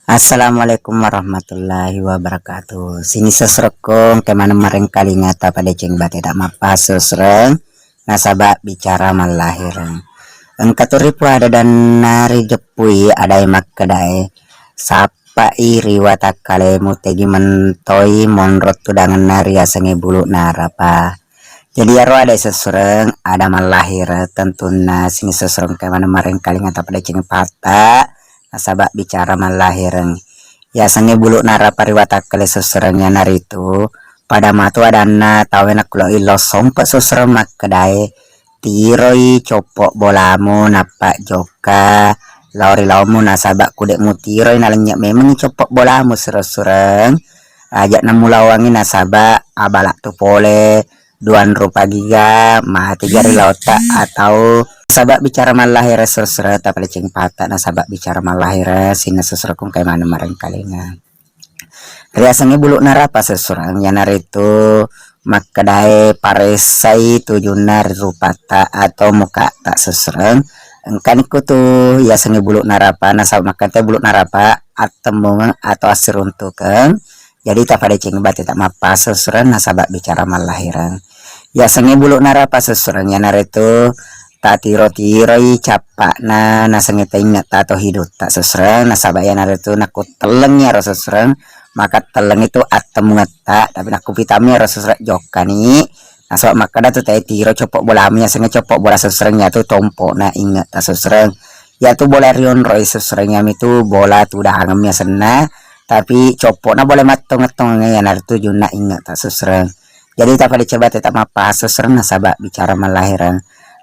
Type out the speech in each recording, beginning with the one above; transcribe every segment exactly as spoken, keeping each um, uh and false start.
Assalamualaikum warahmatullahi wabarakatuh. Sining sesrekko, engka maneng marengkalinga tapadeceng bate tak mappasusreng, nasaba bicara mallahireng. Engka tu ripuada danna rijeppui adae makkedae, sappai ri watakkalemu tegi mentoi monro tudangenna riasengnge bulu narapa. Jadi iyaro ada sessureng, ada mallahireng, tentunna sining sessureng engka maneng marengkalinga tapadeceng patta, nasaba bicara mallahireng. Yasengnge bulu narapa ri watakkale sessureng iyanaritu pada matu adanna tauwe nakkulo illo sompe sessureng makkedae, tiroi coppo bolamu nappa jokka lao ri laomu, nasaba kudek mutiroi nalennye memengngi coppo bolamu sessureng, aja namulawangi nasaba abala tu pole duanru pagiga mate jari laotta atau sabak bicara mallahireng sessureng tapadeceng patta nasaba bicara mallahireng sining sessureng engka maneng marengkalinga. Riasengnge bulu narapa sessureng iyanaritu makkedae paressai tujunna ri rupatta atau mukatta sessureng. Engkani kutu yasengnge bulu narapa nasaba makkeda bulu narapa attemmungeng atau assiruntukeng. Jadi tapadeceng bate tak mappasusreng nasaba bicara mallahireng. Yasengnge bulu narapa susreng iyanaritu tatiro-tiroi cappa'na nasengnge tainge tato hidutta susreng nasaba iyanaritu nakku tellengngi aro susreng maka telleng itu attemungetta, tapi nakku pitami aro susreng jokkani nasaba makkeda tu tae tiro coppo bolamu yasengnge coppo bola susreng iyatu tompo'na inge ta susreng. Iyatu bola rionroi susreng iyamitu bola tudangeng yasenna, tapi coppo'na bola mattongeng-tongeng iyanaritu junna inge ta susreng. Jadi tapadeceng bate tak mappaha susreng nasaba bicara mallahireng.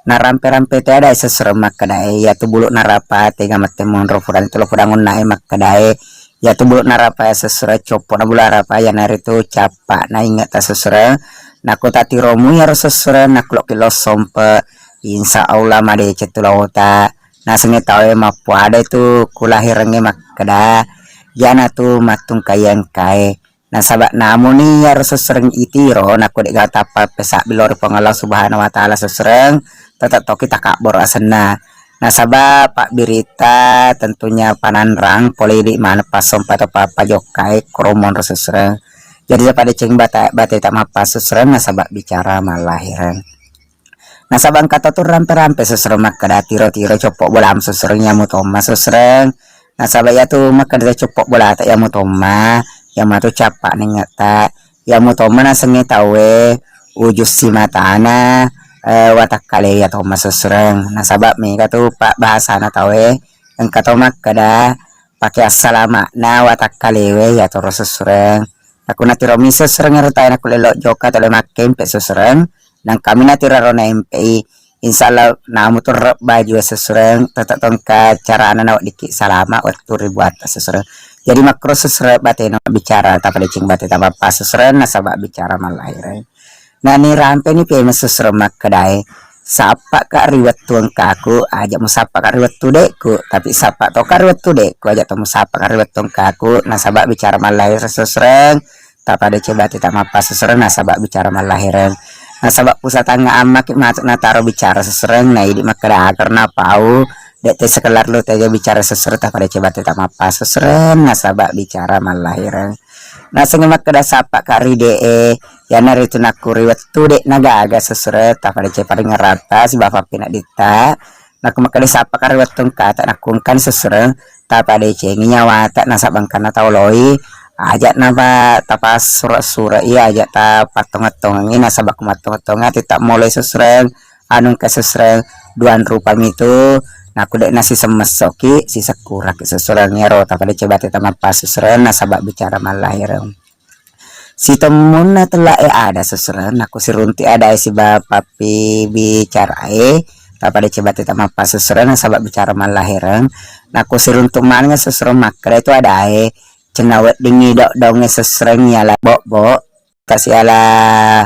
Narampe-rampe te ada susreng makkedae iyatu bulu narapa tega mette monro furani tulo furang onna e makkedae iyatu bulu narapa susreng coppo'na bulu narapa iyanaritu cappa'na inge ta susreng. Nakko tatiromu iyaro susreng nakku lokki lo sompe, insya Allah madeceng tu laota. Nasengnge tauwe mappuada tu kulahirengnge makkeda, iyana tu mattungkaiye engkae. Nasaba namuni iyaro sessereng itiro nakko de'ga tappa pesabbi lao ri Puang Allah Subhanahu wa Ta'ala sessereng, tette toki takabboro asenna. Nasaba pabbirita tentunya pananrang pole idi maneng passompa to pappa jokkae koro monro sessereng. Jadi tapadeceng bata-, bate ta mappasusreng nasaba bicara mallahireng. Nasaba engka to tu rampe-rampe susreng makkeda tiro-tiro coppo bolamu susreng iyamu tomma susreng. Nasaba iyatu makkeda coppo bolata iyamu tomma, iyamatu cappa nengetta, iyamu tomma nasengnge tauwe ujung simatana, eh, watakkale iya tomma susreng. Nasaba mega tu pabbahasana tauwe engka to makkeda pake assalama'na watakkalewe iyatoro susreng. Nakko natiromi susreng ero tae nakkulle lo jokka tole makkempe susreng. Nangkami natiraro naempei, insya Allah namu tu rebba jua sesureng, tette tongka carana naweddikki salama wettu ri buatta sesureng. Jadi makkoro sesureng batena bicara, tapadeceng bate tabappa sesureng nasaba bicara mallahireng. Nani rampeni peme sesureng makkedae, sappa ka ri wettu engkaku, aja musappa ka ri wettu dekku, tapi sappa to ka ri wettu dekku, aja to musappa ka ri wettu engkaku, nasaba bicara mallahireng sesureng, tapadeceng bate ta mappasusreng nasaba bicara mallahireng. Nasaba pusa tangnga ammaki matu nataro bicara susreng, na idi makkeda agar napau, de te sekelar lo tega bicara susreng tapadeceng bate ta mappasusreng nasaba bicara mallahireng. Nasengnge makkeda sappa ka ri de e, iyanaritu nakku ri wettu de nagaga susreng tapadeceng paringerrata sibawa pappeneddingta. Nakko makkeda sappa ka ri wettu engkata nakko engkani sesureng, tapadecengi nyawata nasaba engkana tau loi, aja napa tapassura-sura i, aja tapattongeng-tongengi nasaba ko mattongeng-tongeng ati ta moloi sesureng, anu engka sesureng duang rupa mitu, nakko de nasiseng messoki, sisekkuraki sesureng iyaro tapadeceng bate ta mappasusreng nasaba bicara mallahireng. Sitemmunna tella e ada sesureng, nakko siruntu ada e siba pappi bicara e, tapadeceng bate ta mappasusreng nasaba bicara mallahireng. Nakko siruntu maneng sesureng makkeda itu ada e, cenna weddingngi dok-, daungnge sesureng iala bok-bok, tasiala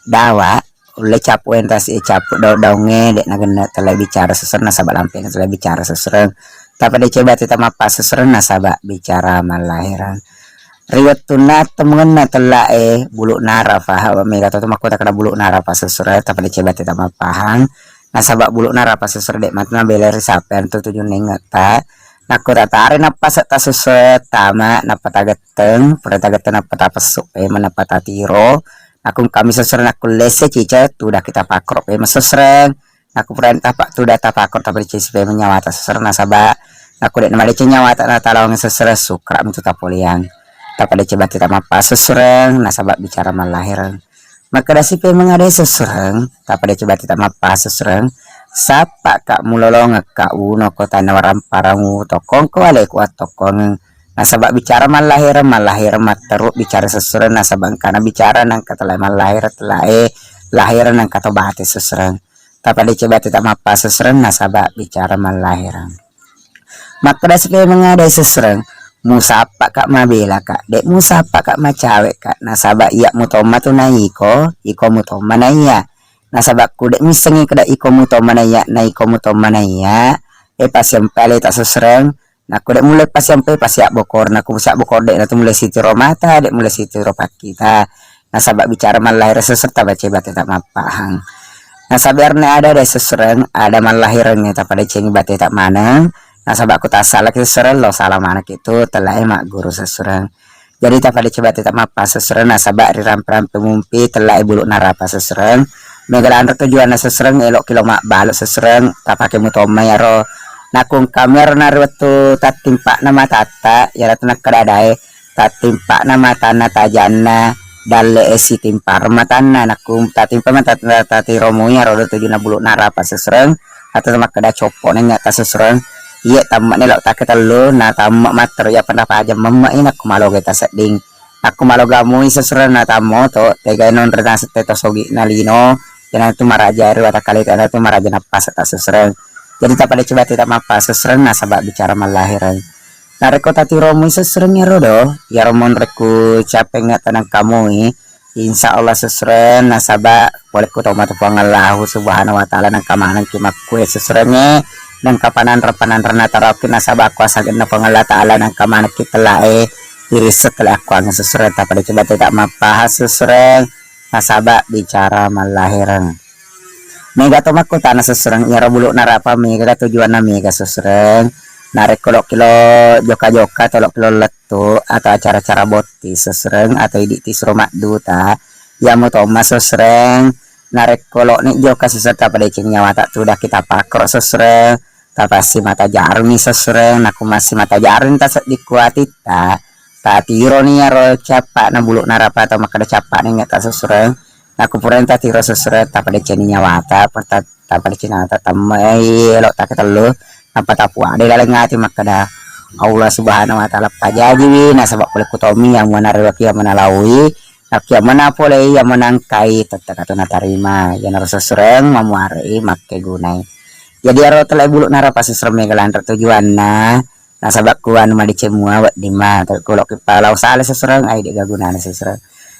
dawa, ulle capu entas e capu daung-daungnge, de nagenne tella bicara sesureng nasaba lampena tella bicara sesureng. Tapadeceng bate ta mappasusreng nasaba bicara mallahireng. Ri wettunna temmengenna tella e bulu narapa, mega to makkota kada bulu narapa sesureng tapadeceng bate ta mappahang. Nasaba bulu narapa sesureng de matu nabela ri sape antu tujunna ingetta. Nakko tatare nappase' tasessureng tama, nappa tagetteng, pura tagetteng nappa tapessu' pemeng, nappa tatiro. Nakko engkami sessureng nakkullesse cica, tudakki tapakkoro' pemeng sessureng. Nakko purani tapa-, tudang tapakkoro', tapadeceng si pemeng nyawata sessureng, nasaba' nakko de' namadeceng nyawata natalawang sessureng, sukra' mitu tapoleang. Tapadeceng bate tamappa sessureng, nasaba' bicara mallahireng. Makkeda si pemeng adae sessureng, tapadeceng bate tamappa sessureng, sappa'ka' mulolongekka' uno ko tanna waramparang u tokkongko aleku attokkongeng. Nasaba' bicara mallahireng, mallahireng matteru' bicara sessureng, nasaba' engkana bicara nangka telae mallahireng, telae lahireng nangka to bate sessureng. Tapadeceng bate tamappa sessureng, nasaba' bicara mallahireng. Makkeda si pemeng adae sessureng, musappa'ka' mabelaka', de' musappa'ka' macawe'ka', nasaba' iya' mutomma tu na iko, iko mutomma na iya'. Nasaba' ku de' missengngi keda iko mutomma na iya', na iko mutomma na iya', e, pasiampe aleta sessureng. Nakko de' mulle pasiampe, pasiabbokor, nakko siabbokor de' natu mulle sitiro mata, de' mulle sitiro pakkita. Nasaba' bicara mallahireng sessureng, tapadeceng bate tamappahang. Nasaba' iyarona ada adae sessureng, ada mallahirengnge tapadecengi bate ta maneng. Nasaba' ku tassalaki sessureng, lo sala manekki tu telae magguru sessureng. Jadi tapadeceng bate tamappa sessureng, nasaba' rirampe-rampe mumpi telae bulu' narapa sessureng. Mega lanre tujuanna sessureng, elo'ki lo mabbalu' sessureng, tapake mutomma iyaro. Nakko engkami iyaro na ri wettu tattimpa'na matatta, iyanatu nakkeda adae, tattimpa'na matanna tajanna dalle' e sitimpareng matanna. Nakku tatimpa matatta, tatiromui iyaro tujunna bulu' narapa sessureng, atau makkeda coppo'na nya' tasessureng. Iye' tamme'na lo' takke tellu, na tamme' matteru iya' penrapajeng memme'i nakku maloga tasedding. Nakku maloga mui sessureng na tammoto, tegai nonre nasette to sogi'na lino, iyanatu maraja ri watakkaleta, iyanatu maraja nappase' tasessureng. Jadi tapadeceng bate tamappa sessureng, nasaba' bicara mallahireng. Narekko tatiromui sessureng iyaro do, iyaro monrekku cappengnge tanengkamui, insya Allah sessureng, nasaba' polekku tomma tu Puang Allahu Subhanahu wa Ta'ala, nengka manengki makkue sessurengnge, nengka pananreng-pananreng nataraoki, nasaba' kuasagenna Puang Allah Ta'ala, nengka manekki telae irisseng telae akkuangnge sessureng. Tapadeceng bate tamappaha sessureng, nasaba' bicara mallahireng. Mega to makkutana sessureng, iyaro bulu' narapa mega ga tujuanna mega sessureng. Narekko lo'ki lo jokka-jokka atau lo'ki lo lettu atau acara-acara botti sessureng atau idi' tisuro madduta, iyamo tomma sessureng. Narekko lo'ni jokka sessureng, tapadeceng nyawata tudakki tapakkoro' sessureng, tapassimata jarumi sessureng. Nakku massimata jarumi tasedding ku atitta, tatironi iyaro cappa'na bulu' narapa atau makkeda cappa'na inge'ta sessureng. Nakku purani tatiro sessureng, tapadecenni nyawata, pata-, tapadecenni nyawata, tammei elo'ta ketellu, nappa tapuade laleng ati makkeda, Allah Subhanahu wa Ta'ala pajajiwi, nasaba' polekku tommi, iyamana rewaki, iyamana laui, nakku iyamana polei, iyamana engkai, tetteka tu natarima. Iyanaro sessureng mamuarei makkegunai. Jadi iyaro telae bulu' narapa sessureng mega lanre tujuanna, nasaba' ku anu madeceng mua wedding ma, tapi ku loki palau sala sessureng, ai de' gaga gunana sessureng.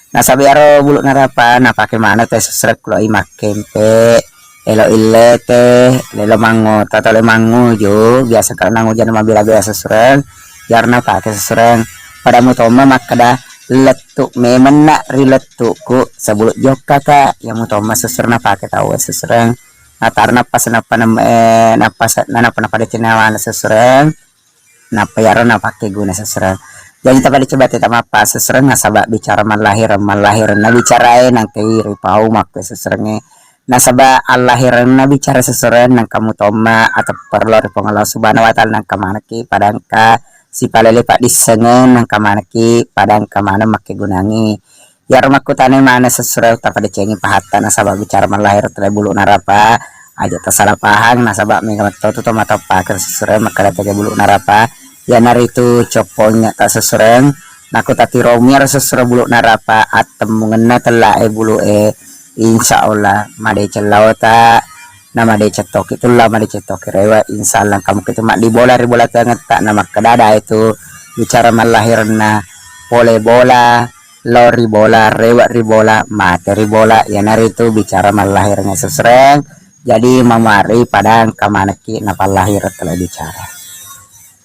Nasaba' iyaro bulu' narapa napake maneng tau sessureng, ku lo'i makkempe, elo' illete, lelo mangngota, tole manguju, biasa kala nangujana mabela-bela sessureng, iyaro napake sessureng. Pada mutomma makkeda, lettu' memenna' ri lettu'ku sebelum jokkaka, iya mutomma sessureng napake tau sessureng. Nataro nappa senappa nem-, eh, nappa se-, nanappa napadecenni nyawana sessureng, nappa iyaro napakkeguna sessureng. Jaji tapadecengi bate tamappa sessureng, nasaba' bicara mallahireng, mallahireng nabicarae nangkai ripau makkue sessurengnge. Nasaba' allahirenna bicara sessureng, nangka mutomma ateppero lao ri Puang Allah Subhanahu wa Ta'ala, nangka manekki pada engka sipalele paddissengeng, nangka manekki pada engka maneng makkegunangngi. Iyaro makkutanai maneng sessureng tapadecengi pahatta, nasaba' bicara mallahireng telae bulu' narapa, aja' tasala pahang, nasaba' mega metto tu to matoppakeng sessureng makkeda tega bulu' narapa, iyanaritu coppongnge ta sessureng. Nakko tatiromi iyaro sessureng bulu' narapa, attemmungenna tella'e bulu'e, insya Allah madeceng laota, na madeceng toki tulla, madeceng toki rewe', insya Allah kamu kitu maddi bola ri bola tengetta, na makkeda dae tu bicara mallahirenna, pole bola, lao ri bola, rewe' ri bola, mate ri bola, iyanaritu bicara mallahirengnge sessureng. Jadi mamuarei pada engka manekki napallahireng telae bicara.